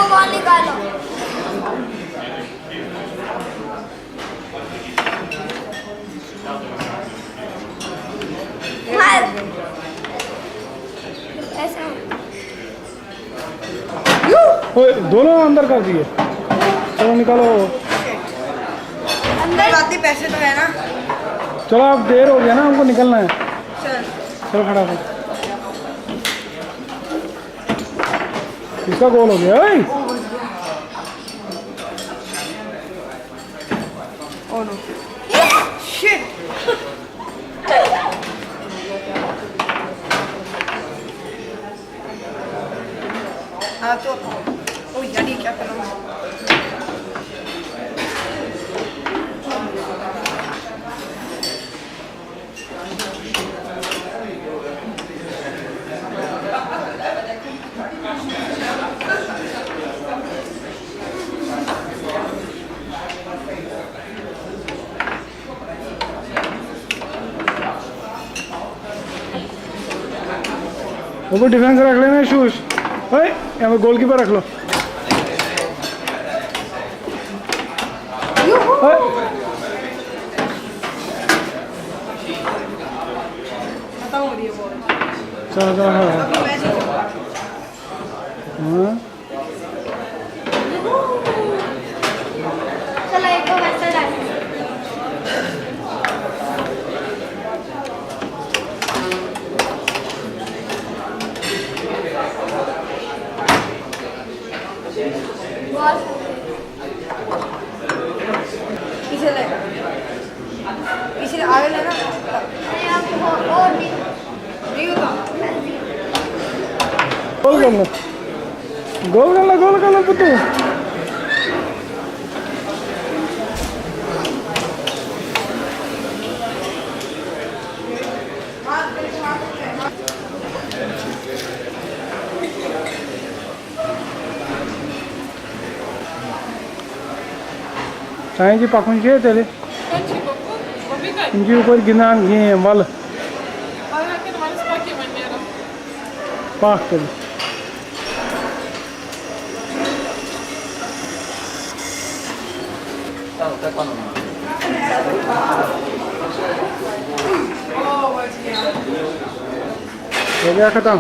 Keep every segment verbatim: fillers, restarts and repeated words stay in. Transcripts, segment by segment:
कौन निकालो? मार। ऐसा। ओए, दोनों अंदर कर दिए। चलो निकालो। अंदर बात नहीं, पैसे तो है ना। चलो, अब देर हो गया ना, हमको निकलना है। चल। चलो, फटाफट। इसका गोल हो गया। ओए। Oh no. Shit. हाँ तो, ओ यार, ये क्या कर रहा हूँ? वो डिफेंस रख लेना, शूज। ओए, यहाँ पे गोलकीपर रख लो। ओए। चलो, चलो, हाँ, हाँ। हाँ। चलो, एक को वैसा डाल। पीछे ले, पीछे आगे लेना। नहीं, आप वो और नहीं। नहीं होता। गोल कर लो, गोल कर लो, गोल कर लो, पुत्तू। साईं जी पकड़न चाहिए तेरे। इनके ऊपर गिनान ये वल। पाक कर। हो गया खत्म।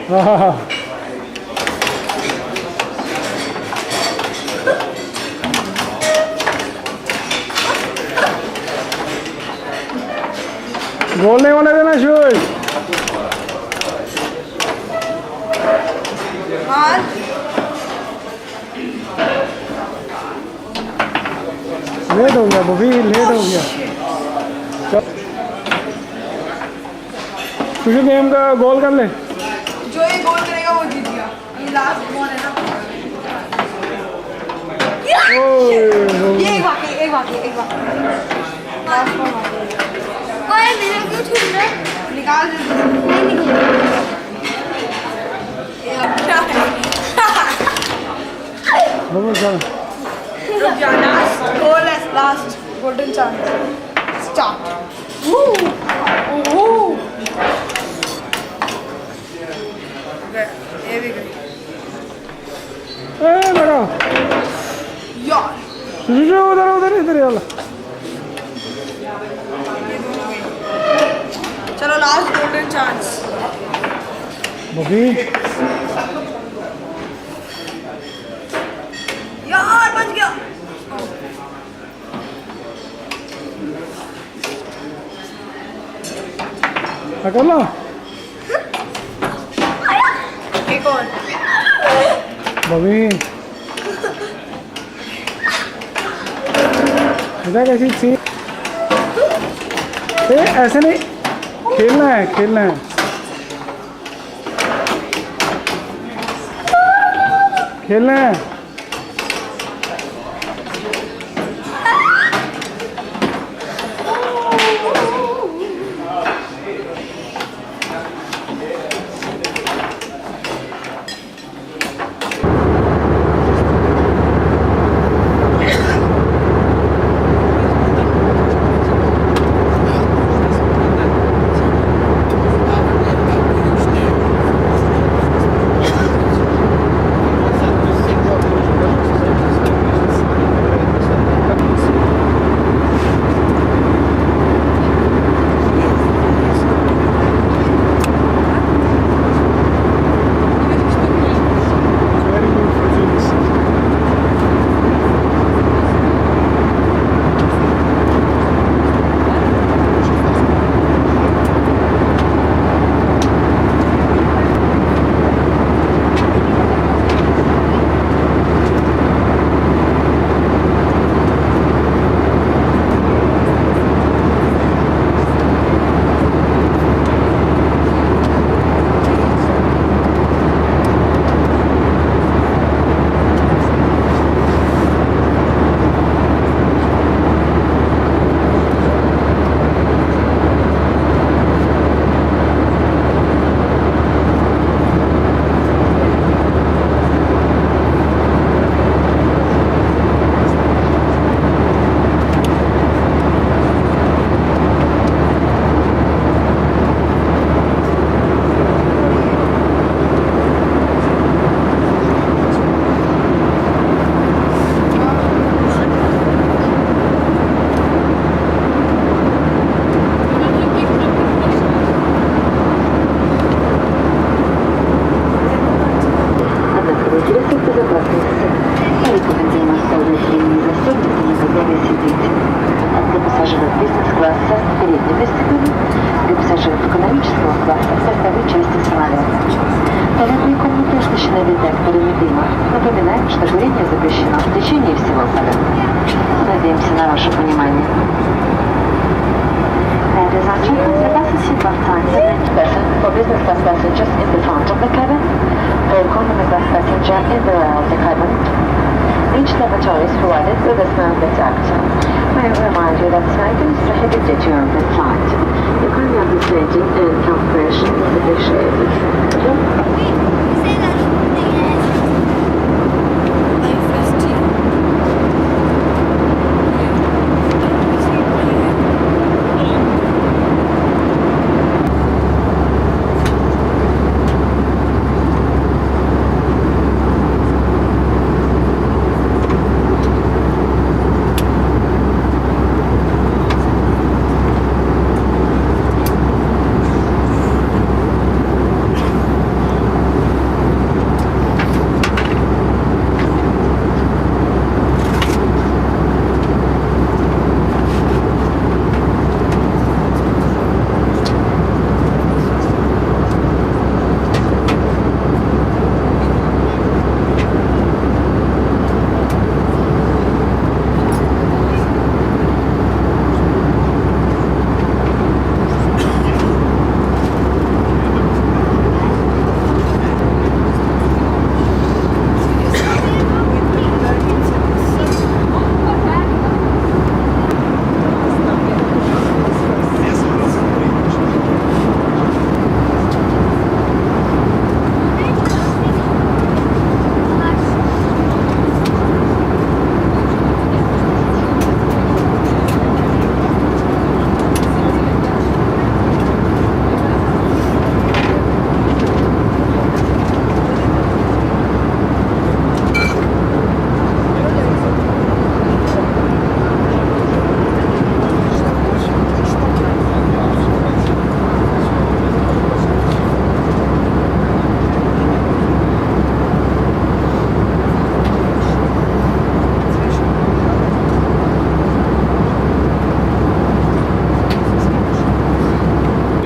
हाँ, हाँ, हाँ। गोल नहीं होने देना शूज। लेट हो गया बॉबी, लेट हो गया। चल। तुझे गेम का गोल कर ले। जो ये गोल करेगा वो जीत गया। ये लास्ट बॉल है ना। ओए, ये एक बाकी, एक बाकी, एक बाकी। लास्ट बॉल बाकी। ओए, मेरे क्यों छूट रहा है? निकाल दे। नहीं निकल रहा। ये अब क्या है? बाबा, जा। रुक जा, लास्ट गोल है, लास्ट गोल्डन चांस। स्टार्ट। गया, ये भी गई। ए, लगा। यार। उधर, उधर, इधर, यार। ये दोनों गई। चलो, लास्ट गोल्डन चांस। बॉबी। यार, बच गया। अकेला? एक और। बॉबी। बेटा, कैसी थी? ए, ऐसे नहीं। खेलना है, खेलना है। खेलना है। В течение всего полета. Надеемся на ваше понимание. Ladies and gentlemen, the bus is seat belt tightened. Seat belt for business class passengers in the front of the cabin. For economy class passenger in the rear of the cabin. Each dormitory is provided with a small protector. May I remind you that smoking is prohibited during this flight. Your kind understanding and cooperation is appreciated.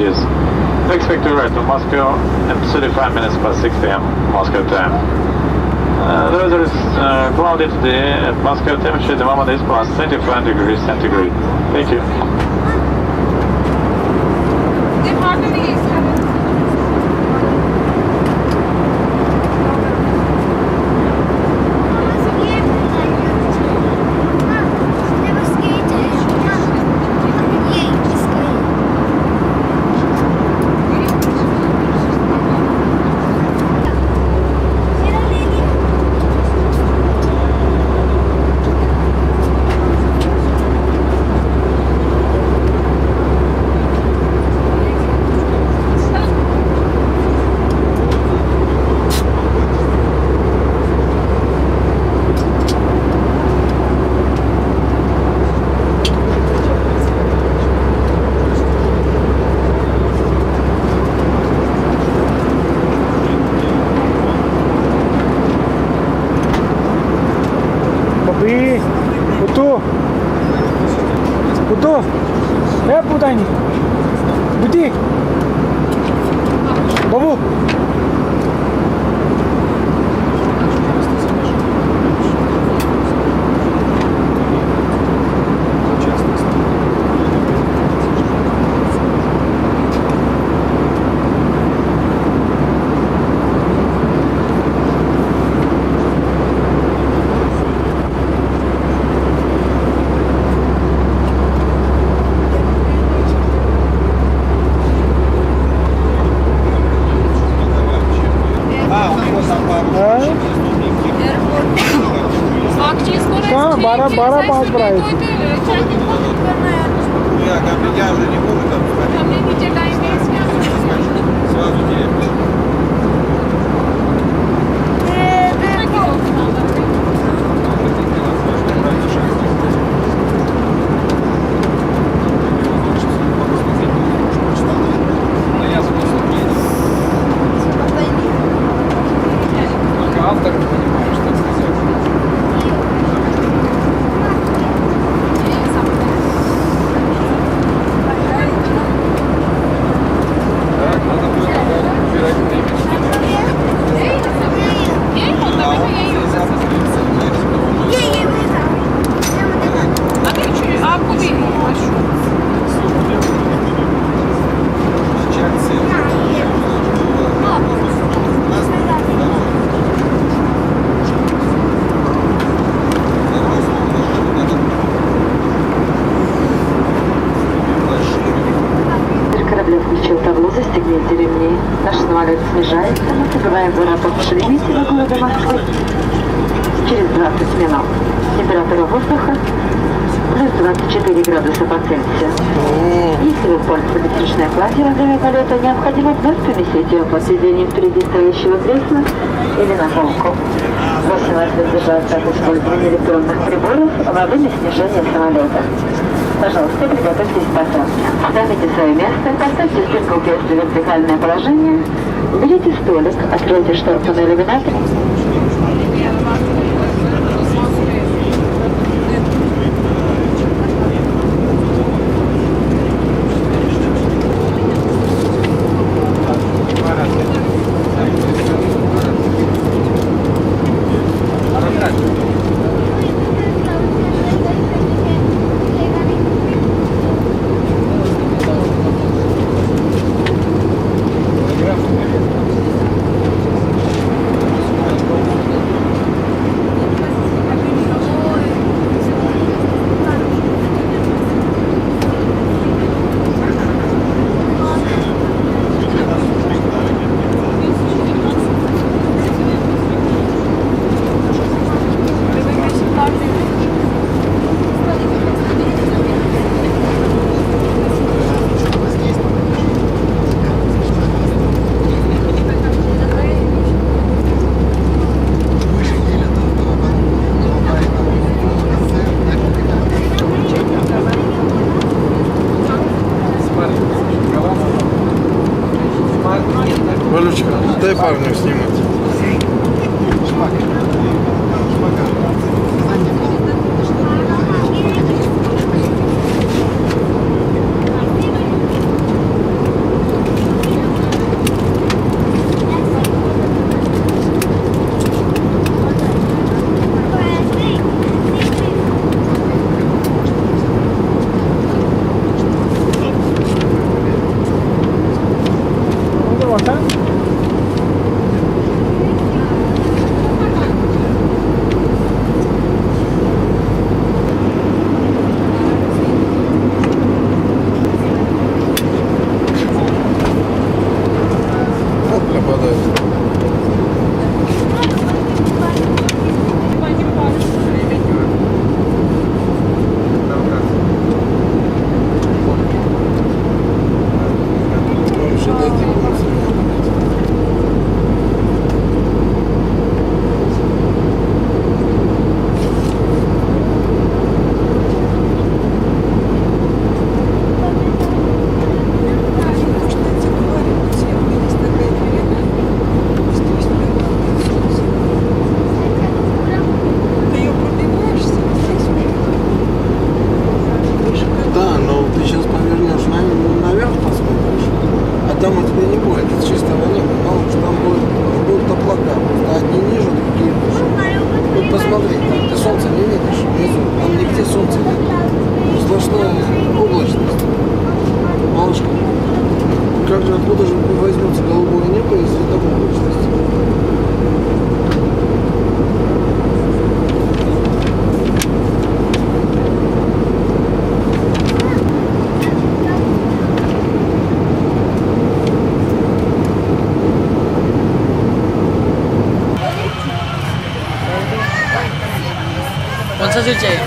Yes. Expect to arrive to Moscow at thirty-five minutes past six p m Moscow time. Uh, the weather is uh, cloudy today at Moscow. Temperature at the moment is plus twenty-five degrees centigrade. Thank you. Bobby, Utu, Utu, eh, Putani, Buti, Babu. हाँ? कहाँ? बारह, बारह पाँच पर आए थे। Наш самолет снижается. Мы прибываем в аэропорт Шереметьево города Москвы через двадцать минут. Температура воздуха плюс двадцать четыре градуса по Цельсию. Если вы пользуетесь ручной кладью во время полета, необходимо вновь поместить ее под сиденье впереди стоящего кресла или на полку. Просим вас воздержаться от использования электронных приборов во время снижения самолета. Пожалуйста, приготовьтесь к посадке. Займите свое место, поставьте спинку кресла в вертикальное положение, уберите столик, откройте шторку на иллюминаторе. Валюшка, дай парню снимать. Да, но ты сейчас повернешь на, наверх, посмотришь. А там у тебя не будет чистого неба. Мало что там будет, будут облака. Просто одни ниже, другие выше. Вот посмотри, там ты солнце не видишь внизу. Там нигде солнца нет. Сплошная облачность. Малышка, как же, откуда же возьмется голубое небо, если там облачность? कौन सा स्वीट चाहिए?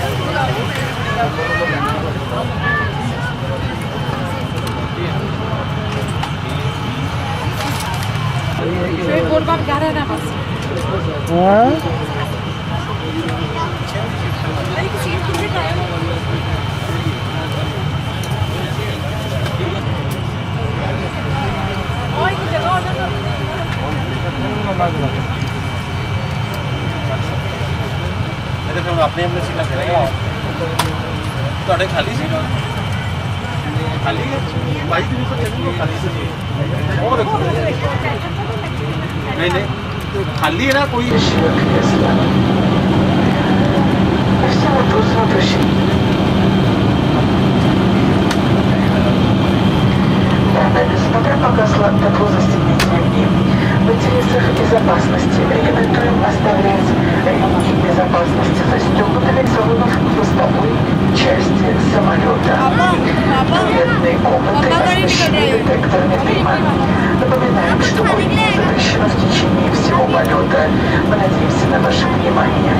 गोल बार ग्यारह ना बस। हाँ? ਮੇਰੇ ਕੋਲ ਆਪਣੇ ਆਪਣੇ ਸੀਟਾਂ ਤੇ ਰਹੇਗਾ। ਤੁਹਾਡੇ ਖਾਲੀ ਸੀਟ ਆ? ਖਾਲੀ ਹੈ? ਬਾਈ ਤੁਸੀਂ ਤਾਂ ਚੱਲੋ, ਖਾਲੀ ਸੀਟ। ਉਹ ਦੇਖੋ। ਨਹੀਂ, ਨਹੀਂ, ਖਾਲੀ ਹੈ ਨਾ ਕੋਈ? Всего трудно прощения. Да, да, несмотря пока сладкая поза стены, тем не менее. В интересах безопасности рекомендуем оставлять ремни безопасности застегнутыми в салонах хвостовой части самолета. Туалетные комнаты оснащены детекторами дыма. Напоминаем, что курение запрещено в течение всего полета. Мы надеемся на ваше внимание.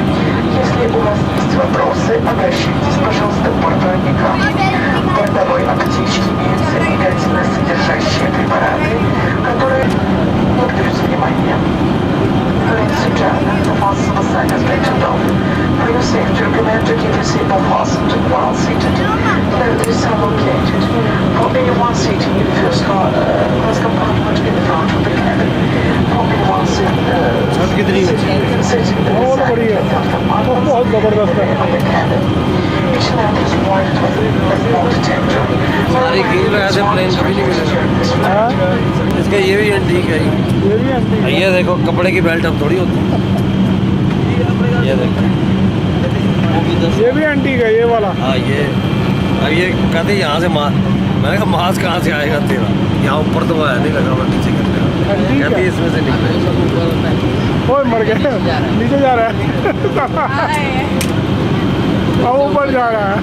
Если у вас есть вопросы, обращайтесь, пожалуйста, к бортпроводникам. В бортовой аптечке имеются негативно содержащие препараты, которые... Благодарю за внимание. Ladies and gentlemen, the fasten sign has been turned off. For your safety, recommend to keep your seatbelt fastened while seated. Below this are located for A one seating in first class, uh, class compartment in front of the cabin. For A one seat, uh, छत कितनी ऊंची है? sitting in the बहुत second बढ़िया। and third compartment बहुत जबरदस्त है। of the cabin. Each lamp is marked with a smoke detector. सारी ग्रिल में ऐसे प्लेन कभी नहीं मिलेगा। हाँ, इसका ये भी एंटीक है। ये भी एंटीक है। ये देखो, कपड़े की बेल्ट अब थोड़ी होती है। ये देखो, वो भी दस। ये भी एंटीक है, ये वाला। हाँ, ये अब ये कहते हैं यहाँ से मास, मैंने कहा, मास कहाँ से आएगा तेरा? यहाँ ऊपर तो वो है नहीं लगा हुआ, नीचे करते हैं। एंटीक कहते है। हैं इसमें से निकलेगा। ओए, मर गए, नीचे जा रहा है। अब ऊपर जा रहा है।